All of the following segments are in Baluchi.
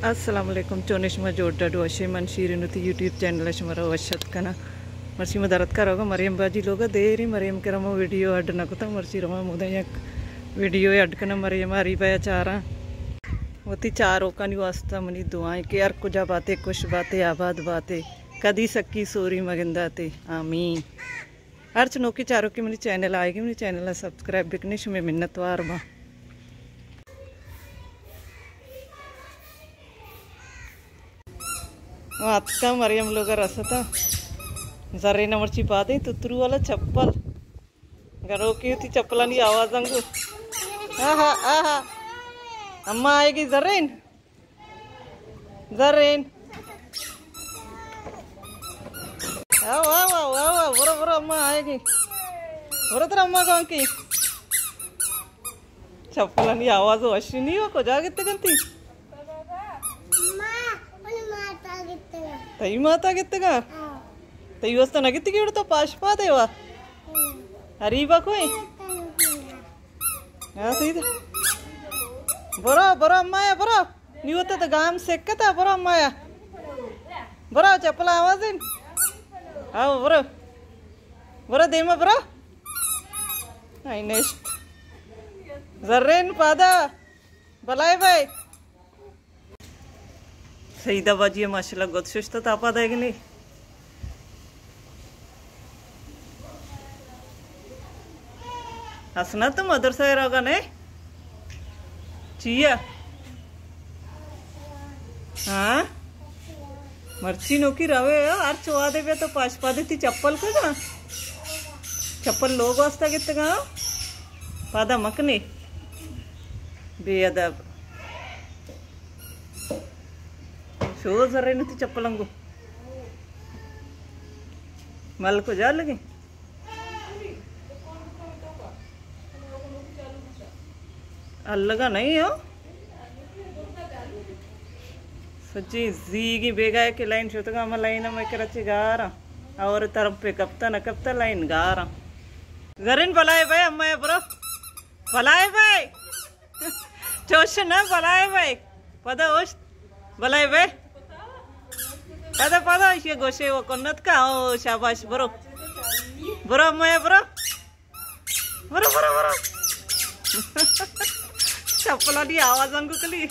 السلام علیکم، چونیں شما؟ جوڑ ڈاڈ وشے؟ من شیرین وتی یوٹیوب چینل ءَ شما را وش اتک کناں۔ مرچی ما در اتکا روگا مریم باجی لوگا، دیری مریم کرا ما ویڈیو اڈ نہ کتا، مرچی رواں موداں یک ویڈیو اڈ کناں، مریم ءَ اریبہ ءَ چاراں۔ وتی چاروکانی واسطہ منی دعائیں کہ ہر کجا باتے، خوش باتے، آباد باتے، کدی سکی سوری مگنداتے۔ آمین۔ ہرچ نوکیں چاروکے منی چینل آئیگی، منی چینل ءَ سبسکرائب بکنے، شمے منتوار باں۔ ما اتکاں، مریم لوگ ءَ رستاں۔ زرین ءَ مرچی پادیں تترو والا چپل۔ گروکی وتی چپلانی آوازاں گو۔ آہا، آہا۔ اماں آئیگی زرین۔ زرین۔ آو، آو، آو، آو، آو، برو، برو، اماں آئیگی۔ برو ترا اماں گوانکی۔ چپلانی آواز وشی نی ہو، کجا گتگ انتی؟ تئی ماتا گتگا؟ تئی واسطہ نہ گتگی، اڑ تو پاش پا دیوا۔ اریبا کوئی؟ ہاں، صحیح تھا۔ برو، برو، اماں یا برو۔ نیوتا تو گام سکتا، برو امایا۔ برو، چپل آوازین۔ آو، برو۔ برو، دیما برو۔ آئی نشت۔ زرین پادا۔ بلائے بھائی۔ سعیدہ باجی ماشاءاللہ گد ششتا تا پادا گنی۔ حسنات تو مدرسہ ءَ روگا نے؟ چیا؟ ہاں؟ مرچی نوکی روے ہو، ہر چوادے بیا تو پاش پادے تی چپل کجا؟ چپل لوگ واسطہ گتگا؟ پادا مکنے۔ بے ادب۔ شو زرین تی چپلنگو۔ مل کجا لگے؟ الگا نہیں ہو۔ سچی زیگی بیگا ہے کہ لائن شتگا، ہم لائن ہم کرچے گارا۔ اور طرف پہ کپتا نہ کپتا لائن گارا۔ زرین بلائے بھائی، اماں برو۔ بلائے بھائی۔ چوش نہ بلائے بھائی۔ پدا اوشت۔ بلائے بھائی۔ پدا، پدا، ایشی گوشے و کنت کا، او، شاباش، برو۔ برو، اماں برو۔ برو، برو، برو۔ چپلانی آوازاں گو کلی۔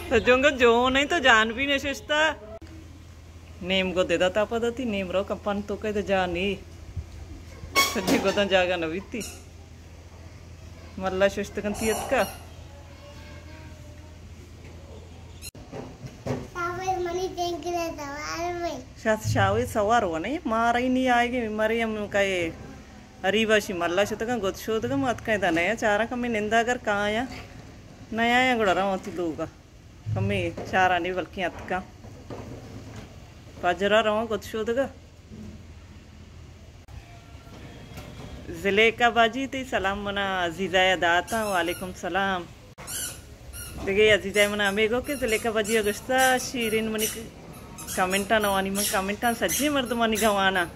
تو جنگ جو نہیں تو جان بھی نششتا۔ نیم گو دے داتا پدا تی، نیم رو کپن تو کہے دے جانی۔ سجی گوداں جاگا نہ بیتی۔ ملا ششت کنتی اتکا۔ شاہ، شاوے سوار ہو نہیں، مارئی نہیں آئے گی، مریم کہے اریبا شی ملا شتگا، گد شودگا، ما اتکا ادا نیا چارا کمی نندا گر کایا، نیا یا گڑا رواں تی لوگا۔ کمے چارانی بلکیں اتکاں۔ پجرا رواں گد شودگا۔ زلیخا باجی تئی سلام منا عزیزہ ء داتاں۔ وعلیکم سلام۔ دگہ عزیزہ منا ہمے گو کہ زلیخا باجی ء گوشتا شیرین منی کمنٹاں نوانی، من کمنٹاں سجیں مردمانی گواناں۔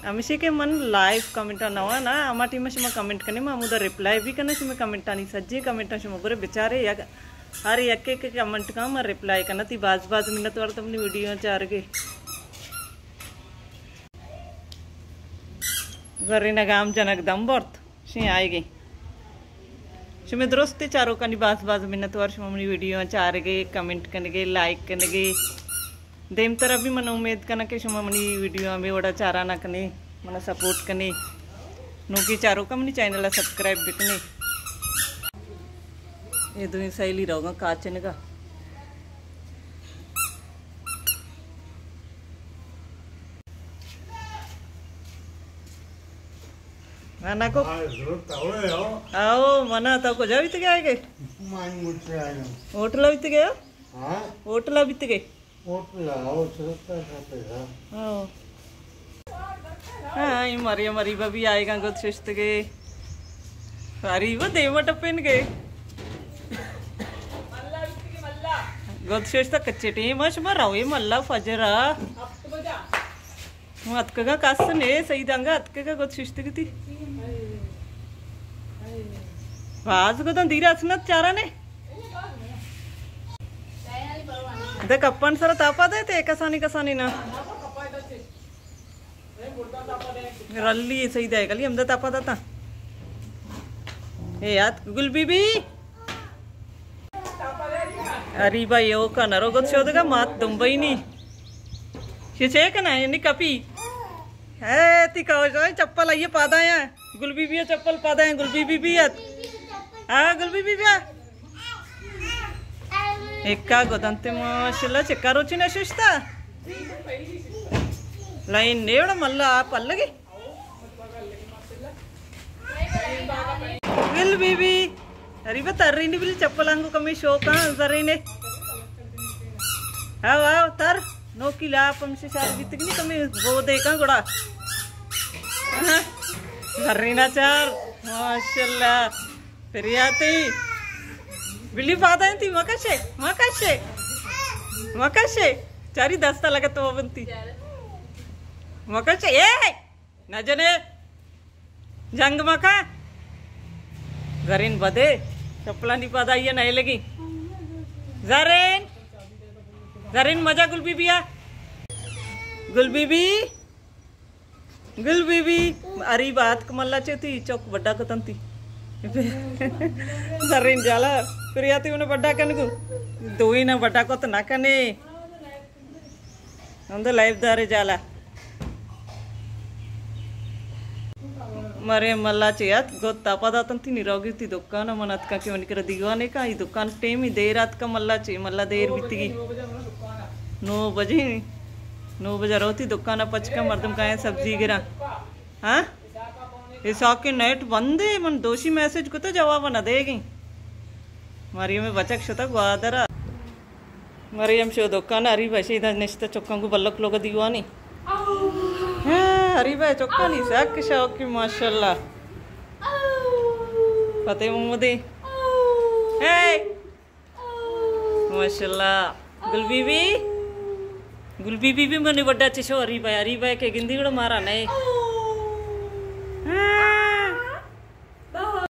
ہمیشی کہ من لائیو کمنٹاں نواناں، ہما ٹیم ء شما کمنٹ کنے، من ہمودا ریپلائی بھی کناں شمے کمنٹانی، سجیں کمنٹاں شما برے بچارے، یک ہر یکے کہ کمنٹ کن من ریپلائی کناں۔ تی باز باز منت وار تو منی ویڈیو چارگے۔ زرینہ گام جنگ دم برت، شیں آئیگی۔ شمے درستی چاروکانی باز باز منت وار، شما منی ویڈیو چارگے، کمنٹ کنگے، لائک کنگے۔ دیمترا بھی من امید کناں کہ شما منی ویڈیو ہمے وڑا چارا نہ کنے، منا سپورٹ کنے۔ نوکی چاروکا منی چینل ء سبسکرائب بکنے۔ اے دوئیں سہیلی روگاں کاچنگا۔ ہاں، نکو۔ ہاں، ضرورت تو ہے، ہو۔ آؤ، منا تو کجا بیتگے آئے گے؟ من مجھ سے آیا ہوں۔ ہوٹل بیتگے ہو؟ ہاں؟ ہوٹل بیتگے؟ ہوٹل آؤ، چلتا ہے، ہاں۔ ہاں، اے مریم اریبہ بھی آئیگاں گد ششتگے۔ اریبہ دیما ٹپین گے۔ گد ششتہ کچے ٹیم ء شما روے ملا فجر ء۔ ہوں اتکگاں کس نے، سعید انگا اتکگا گد ششتگی تی۔ باز گداں دیر اسنت چارا نے۔ دے کپن سر تاپا دے تے کسانی کسانی نا۔ رلی صحیح دے گلی ہم دے تاپا داتا۔ اے یاد گل بی بی۔ اری بھائی او کا نرو گت شودگا مات دمبئی نی۔ چے چے کنا نی کپی۔ اے تی کاوش چپل آئیے پادا یا۔ گل بی بی چپل پادا یا گل بی بی ات۔ ہاں گل بی بی۔ ایکا گدنت ماشاءاللہ چکا روچی نہ ششتا۔ لائن نیوڑ ملا آپ الگی۔ گل بی بی۔ اری بہ ترینی بلی چپل انگو کمی شوق ہاں زرینے۔ آو آو تر۔ نوکی لاپ ہم ششار بیتگنی کمی بو دے کن گڑا۔ ہاں۔ زرینا چار۔ ماشاءاللہ۔ پریاتی۔ بلی پادا انتی مکشے، مکشے۔ مکشے۔ چاری دستا لگت تو بنتی۔ مکشے۔ اے! نہ جنے۔ جنگ مکا۔ زرین بدے۔ چپلانی پادا یہ نہیں لگی۔ زرین۔ زرین مزہ گل بی بی آ۔ گل بی بی۔ گل بی بی، اری بات کملا چے تی چوک بڈا کتن تی۔ زرین جالا، پریاتی انہیں بڈا کن گو۔ دوئی نہ بڈا کت نہ کنے۔ ہم دے لائف دارے جالا۔ مرے ملا چے ات گوت تاپا داتن تی نی روگی تی دکان من اتکا کہ منی کرا دیوانے کا ای دکان ٹیمی دیر اتکا ملا چے ملا دیر بیتگی۔ نو بجے، نو بجہ روتی دکان ءَ پچ کن مردم کائیں سبزی گراں۔ ہاں؟ اسحاق نیٹ بندے، من دوشی میسج کتا جواب نہ دے گی۔ مریم بچک شتا گوادر ءَ۔ مریم شو دکان ءَ، اری بشی دا نشتا چکاں گو بلک لوگ دیوانی۔ ہاں، اری بھائی چکانی سک شوقی ماشاءاللہ۔ فتح محمدی۔ ہے۔ ماشاءاللہ۔ گل بی بی۔ گل بی بی بھی منی بڈا چشو اری بھائی، اری بھائی کے گندی وڑا مارا نہیں۔